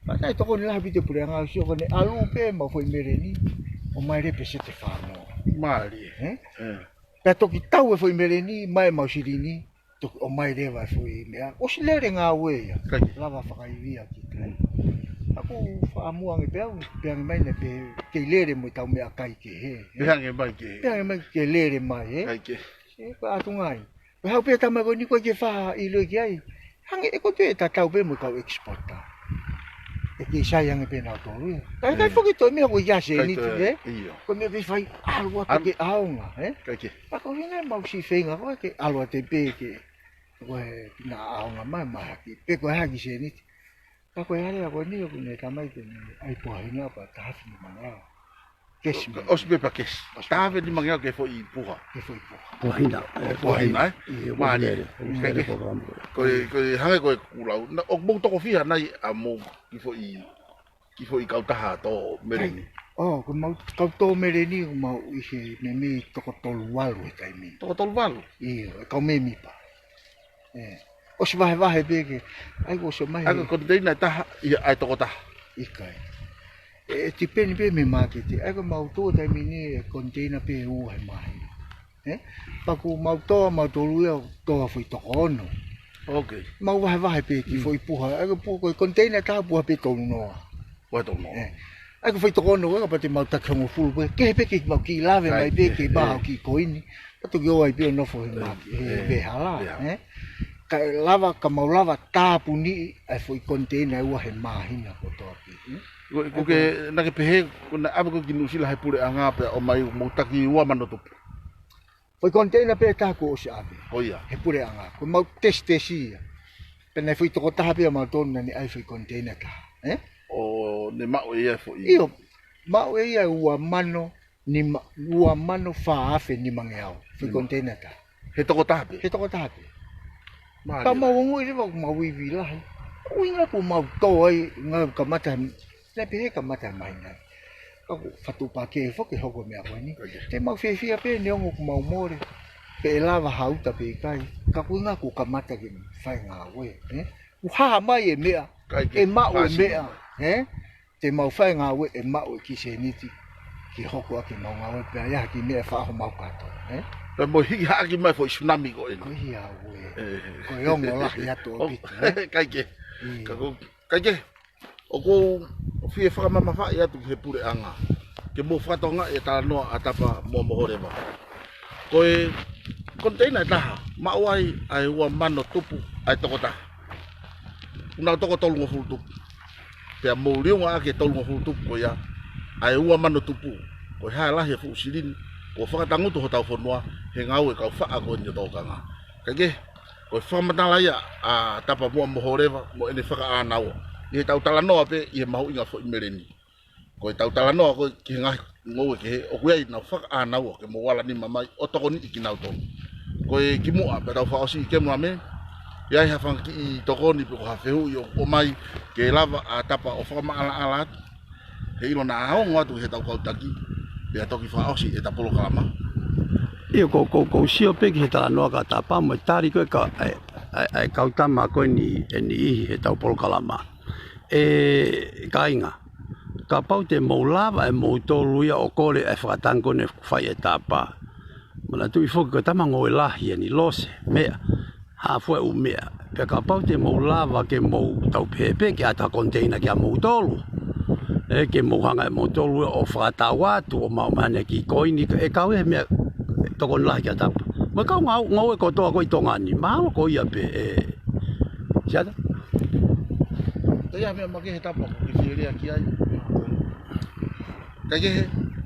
Ka naʻe tokoni lahi pē ʻa e puleʻanga ʻo sio ko ʻene ʻalu pē mau foʻi meleni, ʻomai leva peseti ʻe fā noa. Mālie. Ē? Ē. Pea toki tau e foʻi meleni, mai mau silini, toki ʻomai leva e foʻi meʻa. ʻOsi lele ngāue ia. Kai. Lava fakaivia kita. ʻA ʻoku ou faʻa muʻa ange pē au, pea ange mai naʻe pē kei lele mo e tau meʻakai kehe, ē? Pea ange mai ke. Pea ange mai ke lele mai, ē? Kai ke. Ē, ko e ʻatunga ia. Pea haʻu pē tama ko eni ko e ke fā ʻilo ki ai. Hangē ʻe ko e tatau pē mo e kau exporter. ʻE kei sai ange pē nautolu ia. Ka ʻikai foki toe meʻa ko ia seniti, ē? ʻIo. Ko e meʻa ke fai ʻalu atu ke ʻaonga, ē? Kai ke. Pea ko e hangē mau si feinga ko e ke ʻalu atu pē ke. Ko e na ʻaonga mai mahaki. Pe ko e haki seniti. Ka ko e ʻalea ko eni ʻoku ne tamai ke ne ʻai puha hina pea taha afe ni mangao. Kesi mai. ʻOsi pē pea kesi. Taha afe ni mangao ke foʻi puha. Ke foʻi puha. Puha hina. ʻO puha hina, ē? ʻIo, mālie. Ko e, ko e hangē ko e kulau. Na, ʻoku mou toko fiha nai ʻa mou ki foʻi, ki foʻi kautaha tō meleni. ʻO, ko mau kau tō meleni, ko mau ʻi he meimei toko tolu valu he taimi. Toko tolu valu? ʻIo, kau mēmipa. Ē, ʻosi vahevahe pē ke, ʻai ko ʻosi mai. ʻAi ko e koniteina ʻe taha, ia ʻai toko taha. ʻIkai. ʻE, ʻe tipeni pē mei he māketi. ʻAi ko mau tō taimi ni ʻe koniteina pē ua he māhina. Ē? Pea ko mau tō, mau tolu ia, tō foʻi toko ono. Ok. Mau vahevahe pē ki foʻi puha. ʻAi ko puha ko e koniteina ʻe taha puha pē tolu noa. Ua tolu noa. Ē. ʻAi ko foʻi toko ono, kapau te mau taki hongofulu pē. Kehe pē ke mau kiʻi lave mai pē, ke maha ʻo kiʻi koini. Ka toki ō ai pē ʻo nofo he maki, he vehala, ē? Ka lava, ka mau lava tāpuniʻi ʻa e foʻi koniteina ʻe ua he māhina kotoa pē, ē? Ko, ko ke, naʻa ke pehē, ko naʻe ʻave koe ki Nuʻusila he puleʻanga pea ʻomai mo taki ua mano tupu. Foʻi koniteina pē ʻe taha kuo ʻosi ʻave. Ko ia. He puleʻanga. Ko mau tesitesi ia. Pea naʻe foʻi tokotaha pē ia mautolu naʻa ne ʻai foʻi koniteina ʻe taha, ē? ʻO ne maʻu ʻe ia foʻi. ʻIo, maʻu ʻe ia ua mano, nima, ua mano fā afe nimangeau. Foʻi koniteina ʻe taha. He tokotaha pē? He tokotaha pē. Mālie. Ka mau ongoʻi leva ʻoku mau ivi lahi. ʻUhinga ʻoku mau tō ai, ngāue kamata, naʻe pehē kamata mai nai. Ka ʻoku fatu pā ke foki hoko meʻa ko eni. Te mau fiefia pē neongo ʻoku mau mole. Pe ʻe lava ha uta pe ʻikai. Ka ʻuhinga ʻoku kamata ke fai ngāue, ē? ʻOku hā mai e meʻa, ʻe maʻu e meʻa, ē? Te mau fai ngāue ʻe maʻu e kiʻi sēniti ke hoko ʻaki ʻemau ngāue pea ʻi ai ha kiʻi meʻa ʻe faʻo homau kātoa, ē? Pea mo hiki haʻaki mai foʻi tsunami ko eni. Ko ia ʻoe. Ko e ongo lahi atu ʻaupito, ē? Kae kehe. Ka ko, kae kehe. ʻOku ou fie fakamamafaʻi atu ki he puleʻanga ke mou fakatokangaʻi e talanoa ʻa Tapa Moamoholeva. Ko e koniteina ʻe taha, maʻu ai ʻa e ua mano tupu ʻa e tokotaha. ʻOku nau toko tolungofulu tupu. Pea mou liunga ʻaki e tolungofulu tupu ko ia, ʻa e ua mano tupu. Ko e hā e lahi e fuʻu silini kuo fakatangutu hotau fonua he ngāue kaufaʻa ko eni ʻo tokanga. Kae kehe, ko e fakamatala ia ʻa Tapa Moamoholeva mo ʻene fakaʻānaua ʻi heʻetau talanoa pē ʻi he mahuʻinga foʻi meleni. Ko ʻetau talanoa ko ē ki he ngaahi ngoue kehe ʻoku ʻi ai ʻenau fakaʻānaua ke mou ala nima mai ʻo tokoniʻi kinautolu. Ko e kimuʻa pea tau fakaʻosi, Kemulame, ʻi ai ha fanga kiʻi tokoni pe ko ha fehuʻi ʻoku ʻomai ke lava ʻa Tapa ʻo fakamaʻalaʻala atu? He ʻilo naʻa ongo atu ki heʻetau kau taki, pea toki fakaʻosi ʻeta polokalama. ʻIo, ko, ko, ko u sio pē ki he talanoa kia Tapa mo e tali ko ē ʻa e, ʻa e, ʻa e kau tama ko eni ʻe niʻihi heʻetau polokalama. ʻE kāinga, kapau te mou lava ʻe moutolu ia ʻo kole ʻa e fakatangi ko eni ʻoku fai ʻe Tapa. Manatuʻi foki ko e tama ngoue lahi eni, lose meʻa, hā fua e ʻū meʻa. Pea kapau te mou lava ke mou tau pehē pē ke ʻatu ha koniteina kia moutolu, ē, ke mou hanga ʻe moutolu ʻo fakatau atu ʻo maʻu mai haʻane kiʻi koini, ʻe kau ia he meʻa tokoni lahi kia Tapa. Mo e kau ngāue, ngoue kotoa ko ē ʻi Tonga ni, mahalo ko ia pē, ē, Siata? Ko ia meʻa makehe Tapa ʻoku ke fie lea ki ai. Kae kehe,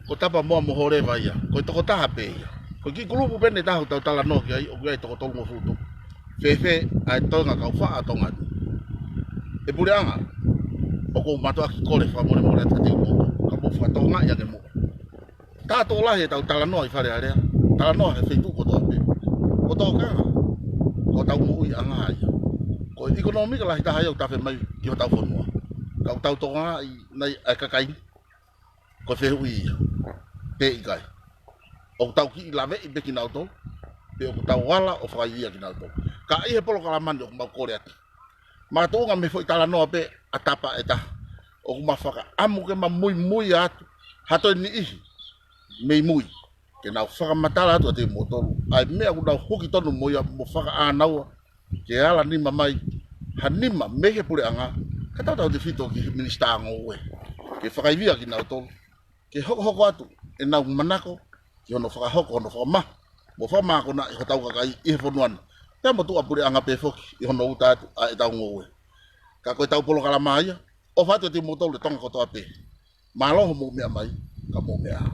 ko Tapa Moamoholeva ia, ko e tokotaha pē ia. Ko e kiʻi kulupu pē ʻe taha ʻoku tau talanoa ki ai, ʻoku ʻi ai e toko tolungofulu tupu. Fēfē ʻa e toenga kaufaʻa ʻa Tonga ni? ʻE puleʻanga, ʻoku ou mātuʻaki kole fakamolemole atu kiate kimoutolu, ka mou fakatokangaʻi ange muʻa. Tā tokolahi ʻetau talanoa ʻi Fale Alea, talanoa he feituʻu kotoa pē. Ko e tokanga, ko hotau moʻuiʻanga ia. Ko e ʻekonōmika lahi taha ia ʻoku tafe mai ki hotau fonua. Ka ʻoku tau tokangaʻi nai ʻa e kakai ni? Ko e fehuʻi ia. Pe ʻikai, ʻoku tau kiʻi laveʻi pē kinautolu, pe ʻoku tau ala ʻo fakaivia kinautolu? Ka ʻi he polokalama ni ʻoku mau kole atu, makatuʻunga mei he foʻi talanoa pē ʻa Tapa ʻe taha, ʻoku ma fakaʻamu ke ma muimui atu ha toe niʻihi mei mui, ke nau fakamatala atu kiate kimoutolu ʻa e meʻa ʻoku nau huki tonu mo ia mo fakaʻānaua ke ala nima mai ha nima mei he puleʻanga, ka tautautefito ki he minisitā ngoue, ke fakaivia kinautolu ke hokohoko atu ʻenau manako ki hono fakahoko hono fakamahu mo fakamākonaʻi hotau kakai ʻi he fonua ni, pea mo tuʻapuleʻanga pē foki ʻi hono uta atu ʻa ʻetau ngoue. Ka ko ʻetau polokalama ia, ʻofa atu kiate kimoutolu ʻe Tonga kotoa pē. Mālō hoʻomou meʻa mai, ka mou meʻa ā.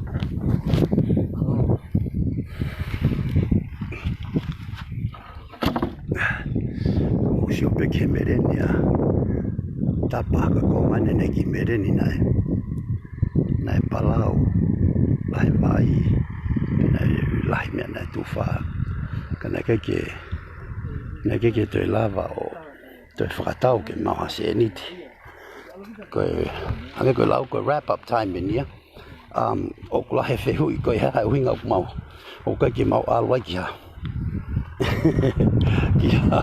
Mou sio pē ki he meleni ʻa Tapa, ka ko e ngaahi ʻene kiʻi meleni naʻe, naʻe palau, lahi vai, pea naʻe lahi meʻa naʻe tufa. Ka naʻe ʻikai ke, naʻe ʻikai ke toe lava ʻo toe fakatau ke maʻu ha sēniti. Ko e, hangē ko e lau, ko e wrap up time eni ia. Um, ʻoku lahi e fehuʻi ko e hā e ʻuhinga ʻoku mau, ʻoku ʻikai ke mau ʻalu ai ki ha, ki ha,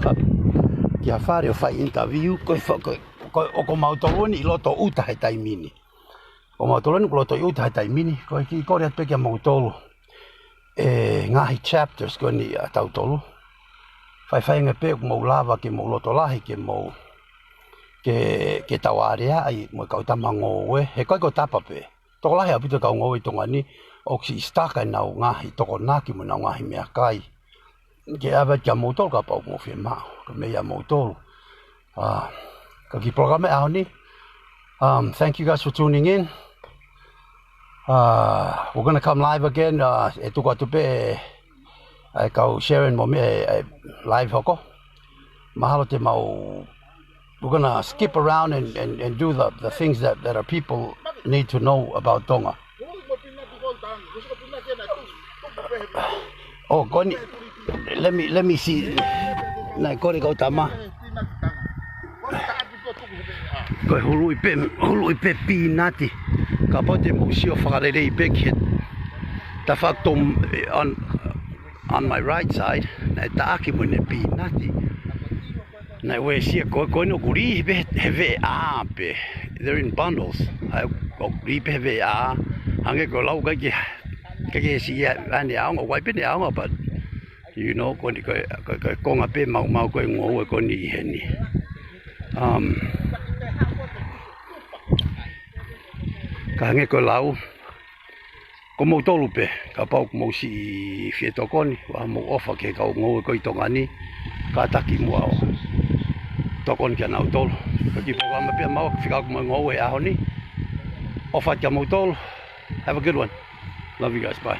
ki ha fale ʻo fai interview, ko e fa-, ko e, ko e, ʻoku mautolu eni ʻi loto uta he taimi ni. ʻOku mautolu eni ʻoku loto uta he taimi ni, ko e kiʻi kole atu pē kia moutolu, ʻe ngaahi chapters ko eni ʻa tautolu. Faifai ange pē ʻoku mou lava ke mou loto lahi ke mou, ke, ke tau aleaʻi mo e kau tama ngoue, he ʻikai ko Tapa pē. Tokolahi ʻaupito e kau ngoue ʻi Tonga ni ʻoku siʻi stuck ʻenau ngaahi tokonaki mo ʻenau ngaahi meʻakai. Ke ʻave atu kia moutolu kapau ʻoku mou fiemaʻu, ka mei a moutolu. Ah, ka ko e kiʻi polokalama ʻo e ʻaho ni. Um, thank you guys for tuning in. Uh, we're gonna come live again. Uh, ʻe tuku atu pē ʻa e kau Sharon mo meʻa ʻe, ʻe live hoko. mahalo te mau, we're gonna skip around and, and, and do the, the things that, that our people need to know about Tonga. Oh, ko eni, let me, let me see. Naʻe kole kau tama. Ko e huluʻi pē, huluʻi pē pīnati. Kapau te mou sio fakalelei pē ki he tafaʻaki tō, on, on my right side, naʻe taʻaki mo ʻene pīnati. Naʻe uesia ko, ko eni ʻoku lī pē he veʻe ʻā pē. They're in bundles. ʻA ia ʻoku lī pē he veʻe ʻā. Hangē ko e lau ʻikai ke, ʻikai ke siʻi ʻa ʻene ʻaonga, ʻoku ʻi ai pē ʻene ʻaonga, but, you know, ko eni ko e, ko e, ko e konga pē maumau ko e ngoue ko eni ʻi heni. Um, ka hangē ko e lau, ko moutolu pē, kapau ʻoku mou siʻi fie tokoni, ʻoua mou ʻofa ki he kau ngoue ko ē ʻi Tonga ni, kātaki muʻa ʻo tokoni kia nautolu. Ko e kiʻi polokalama pē ia maua, fekauʻaki mo e ngoue he ʻaho ni. ʻOfa kia moutolu. Have a good one. Love you guys. Bye.